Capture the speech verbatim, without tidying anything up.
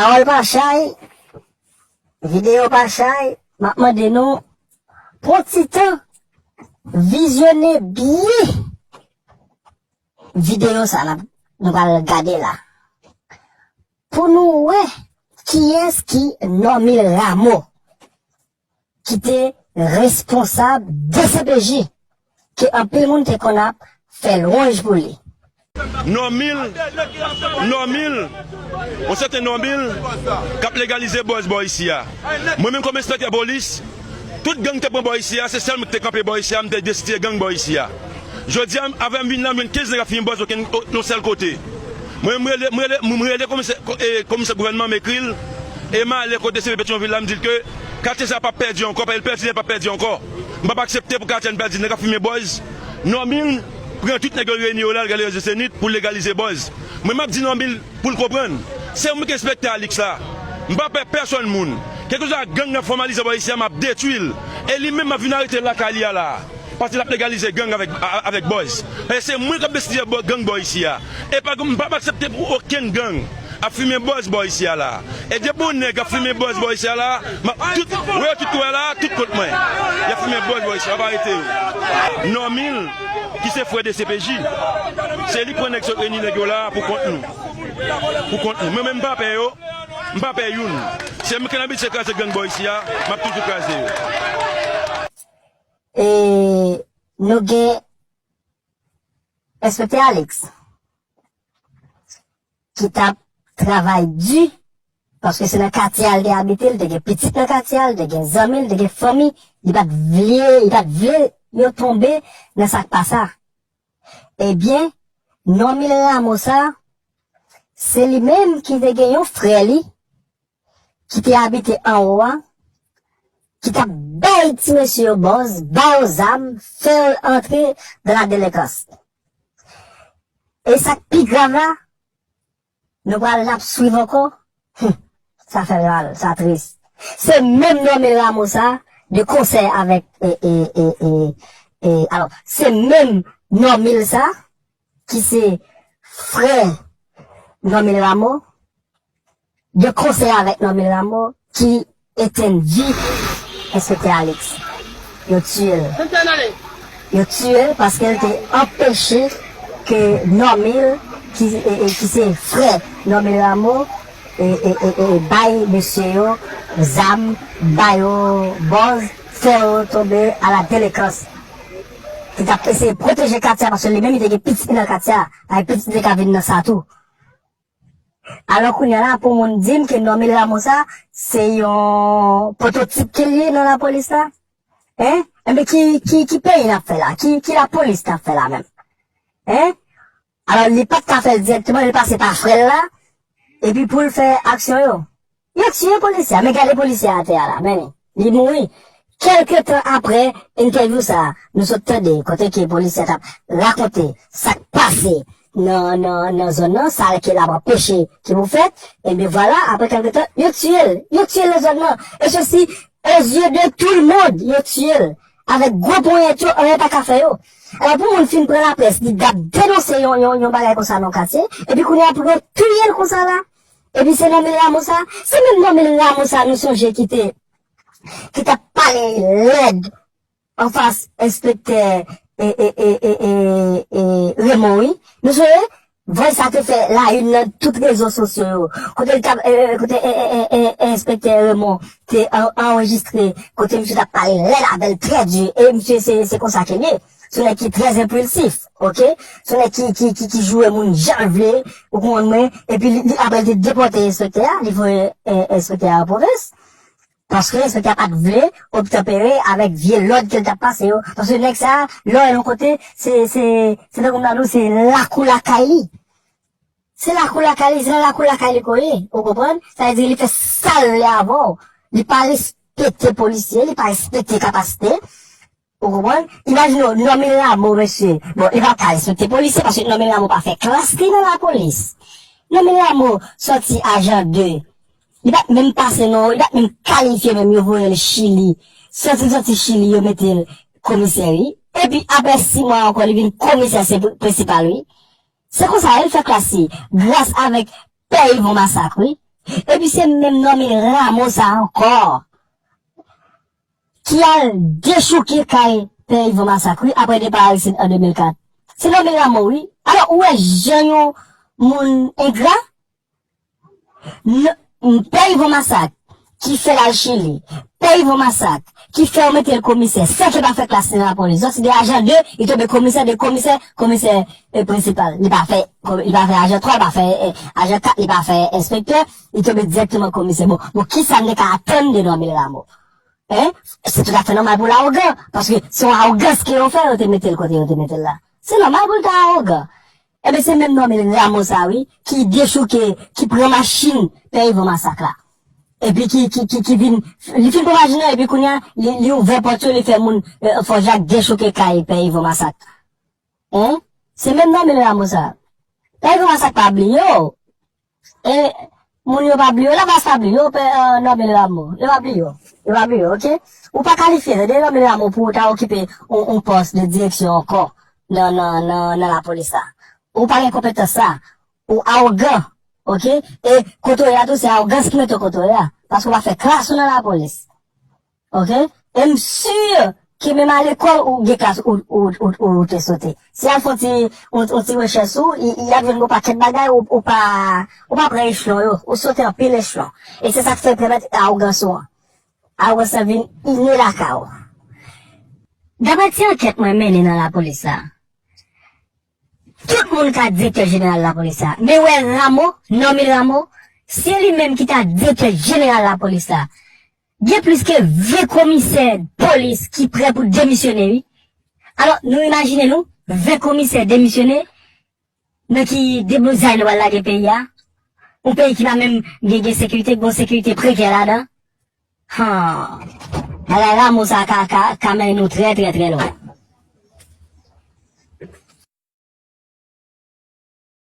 Pawòl pa chay, videyo pa chay, m ap mande nou, pran ti tan, vizyone byen videyo sa n ap, nou pral gade la. Pou nou wè kiyès ki Normil Rameau, ki te responsab D C P J, ke anpil moun te konn ap fè lwanj pou li. Normil, Normil, yon sèten Normil k ap legalize bòz bò isi a. Mwen menm kòm enspektè polis, tout gang te pran bò isi a, se sèl mwen ki te kanpe bò isi a, m te destye gang bò isi a. Jodi a, avè m vin la, m jwenn kenz nèg ap fimen bòz okenn, o, yon sèl kote. Mwen, m rele, m rele, m rele komisè, ko- e, komisè gouvènman, m ekri l, e m ale kote C P Petyonvil la, m di l ke katye sa p ap pèdi ankò, paske l pèdi nèt, p ap pèdi ankò. M p ap aksepte pou katye a n pèdi nèg ap fimen bòz. Normil pran tout nèg yo reyini yo la, l gade rezo Zenith pou legalize bòz. Mwen, m ap di Normil pou l konprann. Se mwen ki enspektè Alix la. M pa pè pèsonn moun. Kèlkeswa gang nan fòmalize bò isi a, m ap detwi l. E li menm, m ap vin arete l lakay li a la a. Paske l ap legalize gang avèk, a- avèk bòz. Paske se mwen k ap destye bò- gang bò isi a. E pa, m p ap aksepte pou okenn gang ap fimen bòz bò isi a la. E depi yon nèg ap fimen bòz bò isi a la, m ap tout, wè tout wè la, tout kont mwen. Y ap fimen bòz bò isi a, y ap arete yo. Normil, ki se frè D C P J, se li k pran nèg sot reyini nèg yo la pou kont nou. Pou kont nou. Mwen menm m pa pè yo, m pa pè youn. Se mwen ki nan abitye kraze gang bò isi a, m ap toujou kraze yo. E nou gen enspektè Alix ki t ap travay di, paske se nan katye a l te abite, l te gen pitit nan katye a, l te gen zanmi, l te gen fanmi, li pa t vle, li pa t vle yo tonbe nan sa k pa sa. Ebyen, Normil Rameau sa, se li menm ki te gen yon frè li, ki te abite anwo a, ki t ap bay ti mesye yo bòz, ba yo zam, fè yo antre dans la délinquance. E sa k pi grav la, nou pral n ap swiv ankò. Hum, sa fè mal, sa tris. Se menm Normil Rameau sa, de konsè avèk, e, e, e, e, e, alò, se menm Normil sa, ki se frè Normil Rameau, de konsè avèk Normil Rameau, ki etenn vi enspektè Alix. Yo tiye l. Yo tiye l paske l te anpeche ke Normil, ki, e, e, ki se frè Normil Rameau, e, e, e, e, bay mesye yo zam, ba yo bòz, fè yo tonbe à la délinquance. Ki t ap eseye pwoteje katye a, paske li menm li te gen pitit nan katye a, ak pitit li te ka vin nan sa tou. Alò kounye a la, pou moun di m ke Normil Rameau sa, se yon pwototip ke l ye nan lapolis la? Hein? Enben ki, ki, ki peyi n ap fè la? Ki, ki lapolis n ap fè la menm? Hein? Alò li pa t ka fè l dirèkteman, li pase pa frè l la, epi pou l fè aksyon yo. Yo tiye polisye a, men gade polisye a atè a la, men li, li mouri. Kèlke tan apre entèvyou sa a, nou sot tande kote ke polisye a t ap rakonte sa k pase nan, nan, nan zòn nan, sa ke l ap anpeche ke pou fèt, ebyen vwala, apre kèlke tan, yo tiye l, yo tiye l nan zòn nan. E sesi, aux yeux de tout le monde, yo tiye l. Avèk gwo ponyèt yo, anyen pa ka fè yo. Alò pou moun fin pran laprès, li t ap denonse yon, yon, yon bagay konsa nan katye, epi kounye a pou yo touye l konsa la. Epi se Normil Rameau sa, se menm Normil Rameau sa nou sonje ki te, ki t ap pale lèd anfas enspektè, e, e, e, e, e, e, Raymond, wi. Nou sonje? Vòy sa te fè la une nan tout rezo sosyo yo. Kote l t ap, e, e, kote, e, e, e, e, enspektè Raymond te an- anrejistre, kote misye t ap pale lèd avè l, trè di. E misye se, se konsa ke l ye. Se yon nèg ki trè enpilsif, oke? Se yon nèg ki, ki, ki, ki joure moun jan l vle, ou konprann mwen? Epi li, li, apre li te depòte enspektè a, li voye, e, enspektè a an pwovens. Paske enspektè a pa t vle obtanpere avèk vye lòd ke l t ap pase yo. Paske nèg sa, lè w wè l yon kote, se, se, se tankou m ta di w, se lakou lakay li. Se lakou lakay li, se nan lakou lakay li ke w ye, ou konprann? Sa vle di li fè sa l vle avè w. Li pa respekte polisye, li pa respekte kapasite. Ou konprann? Imajine w, Normil Rameau, mesye. Bon, li pa ka respekte polisye, paske Normil Rameau pa fè klas li nan lapolis. Normil Rameau sòti ajan de. Li pa t menm pase non, li pa t menm kalifye menm, yo voye l Chili. Sòti, sòti Chili, yo mete l komisè, wi. Epi apre sis mwa ankò, li vin komisè, se pre- prensipal, wi. Se konsa, wi, l fè klas li. Gras avèk pè Yvon Masak, wi. Epi se menm Normil Rameau sa ankò ki al dechouke kay Pè Yvon Masak, wi, apre depa Aristide an de mil kat. Se Normil Rameau, wi. Alò, ou wè jan yon moun engra? N- Pè Yvon Masak ki fè l al Chili, Pè Yvon Masak ki fè yo mete l komisè, senk yo pa fè klas nan lapolis. Donk, se de ajan de, li tonbe komisè, de komisè, komisè, e, prensipal. Li pa fè, li pa fè ajan twa, li pa fè, e, ajan kat, li pa fè enspektè, li tonbe dirèkteman komisè. Bon, bon, kisa n te ka atann de Normil Rameau? Hein? Se toutafè nòmal pou l awogan, paske se yon awogans ke yo fè, yo te mete l kote yo te mete l la. Se nòmal pou l ta awogan. Ebyen, se menm Normil Rameau sa, wi, ki dechouke, ki pran machin Pè Yvon Masak la. Epi ki, ki, ki, ki vin, li fin pran machin nan, epi kounye a, li, li ouvè pòt yo, li fè moun, e, fò Jak dechouke kay Pè Yvon Masak. Hein? Se menm Normil Rameau sa. Pè Yvon Masak pa bliye w. E moun yo pa bliye w, Lavalas pa bliye w, pè, e, Normil Rameau. Yo pa bliye w. Yo pa bliye w, oke? Ou pa kalifye, tande, Normil Rameau, pou w ta okipe yon, yon pòs de direksyon ankò nan, nan, nan, nan lapolis la. Ou pa gen konpetans sa. Ou awogan, oke? E kote w ye a tou, se awogans ki mete w kote w ye a. Paske w pa fè klas ou nan lapolis. Oke? E m si ke menm a lekòl ou gen klas ou, ou, ou, ou te sote. Si y al fè yon ti, yon, yon ti rechèch sou, y, y ap jwenn yon pakèt bagay ou, ou pa, ou pa pran echelon yo, ou sote anpil echelon. E se sa k fè pèmèt awogans ou an. Awogans lan vin ine lakay ou. Daprè ti ankèt mwen mennen nan lapolis la, tout moun ka direktè jeneral lapolis la. Men wè Rameau, Normil Rameau, se li menm ki ta direktè jeneral lapolis la. Gen plis ke ven komisè polis ki prè pou demisyone, wi. Alò, nou imajine nou, ven komisè demisyone, nan ki deblozay nou pral lage peyi a? Yon peyi ki pa menm gen, gen sekirite, ki gen sekirite prekè ladan. Han. Bagay Rameau sa ka, ka, ka mennen nou trè, trè, trè lwen.